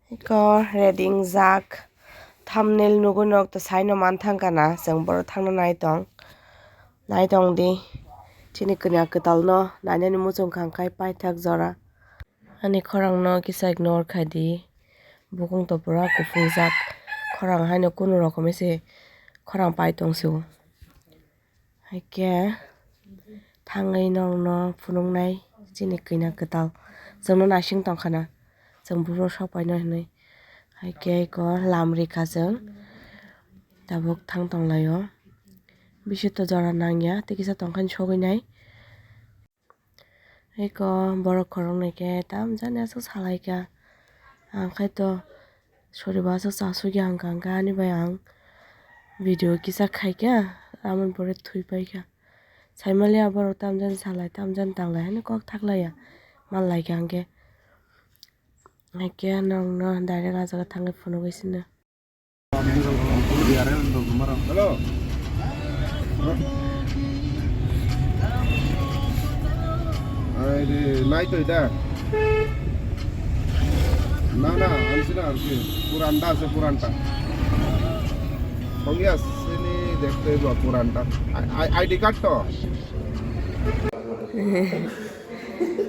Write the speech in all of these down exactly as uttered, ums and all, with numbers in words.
Eko ready wngjak. Thumbnail nugwi nok to saino manthang kana, chwng boro thangna nai tong. Nai tong di. Chini kwnwi kwtal no nainani muchung khang khai paithak jora. Ani khorang no kisa ignore khai di. Bukung to pura kuphungjak. Khorang haino kunu rokomwi se khorang pai tong sio. Haikhe thangwi norokno phunuknai chini kwnwi kwtal. Chwngno naising tongkhana, chwng buphuru sok paino hinwi. Haikhe eko lam rikha chwng, tabuk thang tonglaio. Bisi to jora nangya, tei kisa tongkhani sogwi nai. Eko borok khoroknwi khe tamjani aswk salaikha. Ang khe to sori bo aswk chasugya hwnkha, hwnkhe ani bai ang video kisa khaikha, amoni pore thwi paikha. Saimaliya borok tamjani salai, tamjani tanglai hwnwi kok thaklaiya, manlaikha hwnkhe. Haikhe norokno direct ah jaga thangwi phunugwi sino. Hello. Ai de, nai toi da. Na, na, ansi na, ansi. Puranta ase, puranta. Songya sini dekte ba puranta. Ai, ai, I D card to.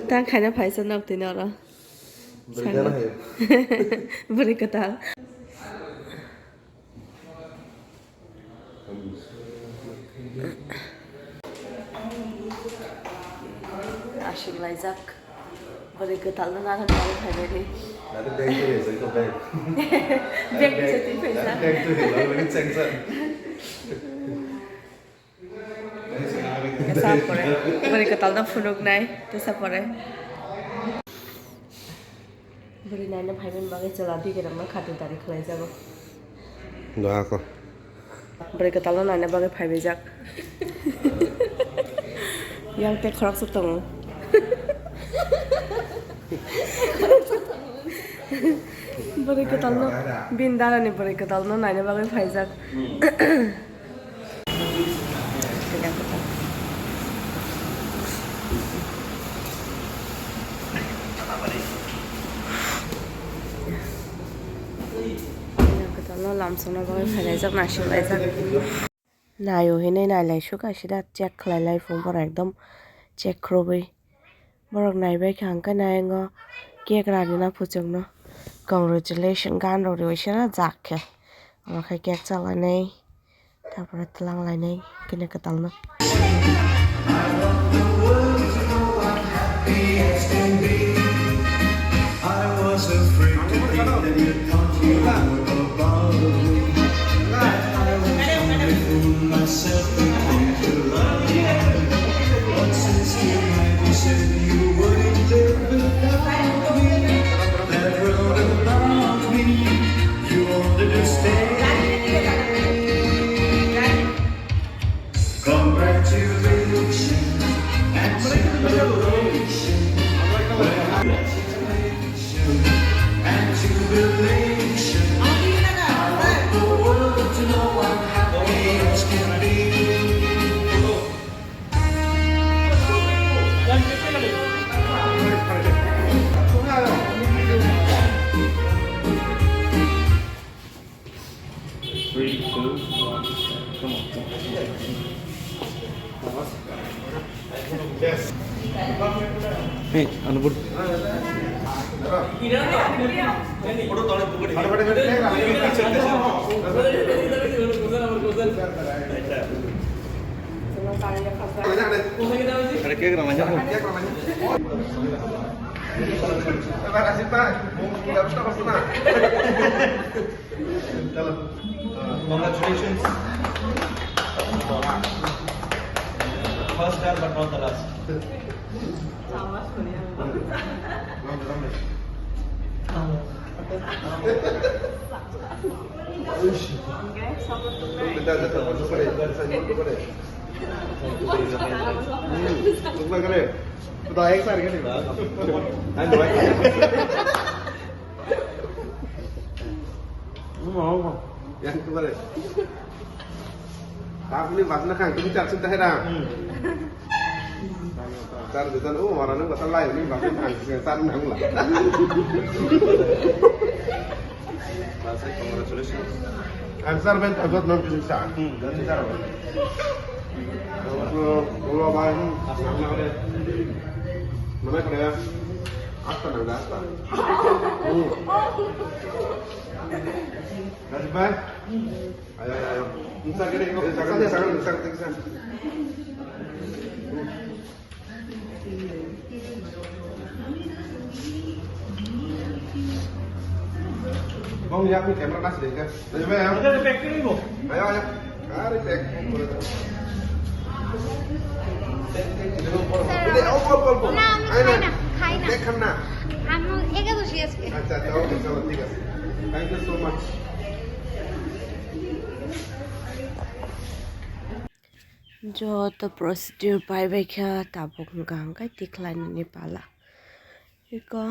Tang khaina phaisa nok tini oro. Bwrwi gana hai. Bwrwi kwtal. Aswk laijak. Bwrwi kwtal no nana nana phaimani. Nadi bank to rejai to bank. Bank to rejai to bank. Bank to rejai to bank. Tesa pore. Bwrwi kwtal no phunuknai. Tesa pore. Bwrwi naina phaimani bagwi chwla digiramno khatwi dari khlaijago. Doha ko. Bwrwi kwtal no naina bagwi phaibaijak. Yang tei khoroksa tongo. Bwrwi kwtal no, bini dara ni bwrwi kwtal no naina bagwi phaijak. Kwtalno lamsokna bagwi phainaijak, naisinglaijak. Naio hinwi nailaisuk, asida check khlailai phung borok ekdom check khurubwi. Borok naibaikha hwnkhe naingo cake rarina phuchukno. Congratulations gan rok riwi sera jak khe. Omo khe cake chalainai. Tapore twlang lainai kini kwtalno. Congratulations and celebration. And jubilation. I want the world to know I'm happy as can be. Three, two, one. Come on, come on. Hey, Anubur. Ada cake ramai. Congratulations. First time, but not the last. Yang kemarin. Tapi ini bahasnya kan, ini tak cinta heran. Tar juta, oh, orang ini bahasa lain, ini bahasa kan, tar nang lah. Congratulations. Answer ben tajat non kisa. Hmm, answer ben. Ulo bai, hmm, nang nang de. Mana kaya? Asta nang asta. Hmm. Najib bai? Ayo, ayo, ayo. Inside, inside, inside, inside, inside. Bong ya, aku camera kasih deh, kan? Najib bai, ayo. Ada pack kiri, Bu. Ayo, ayo. Kari pack. Ini, oh, pol, pol, pol. না, আমি খাই না, খাই না। Pack খান না। আমার একাদশী আজকে। আচ্ছা, আচ্ছা, okay, চলো, ঠিক আছে। Thank you so much. Joto procedure pai bai kha, tabuk hwnkha hwnkhe tikhlainani pala. Iko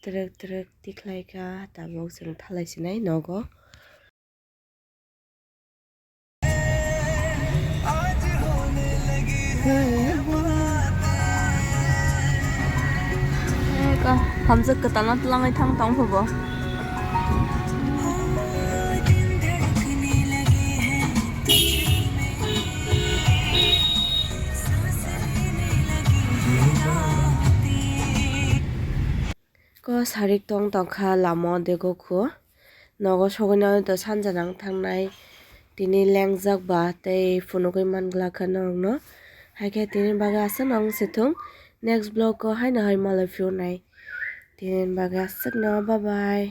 twrwk twrwk tikhlai kha, tabuk chwng thalai sinai nogo. Eka, hamjak kwtalno twlangwi thang tong phubo. Ko sarik tong tongkha lama o dego kho. Nogo sogwi nai to sanja nang thangnai. Tini lengjak ba tei phunugwi man glak kha norokno. Hai khe tini bagwi aswk no wng se thung. Next vlog o haino hai malai phiyoknai. Tini bagwi aswk no, bye bye.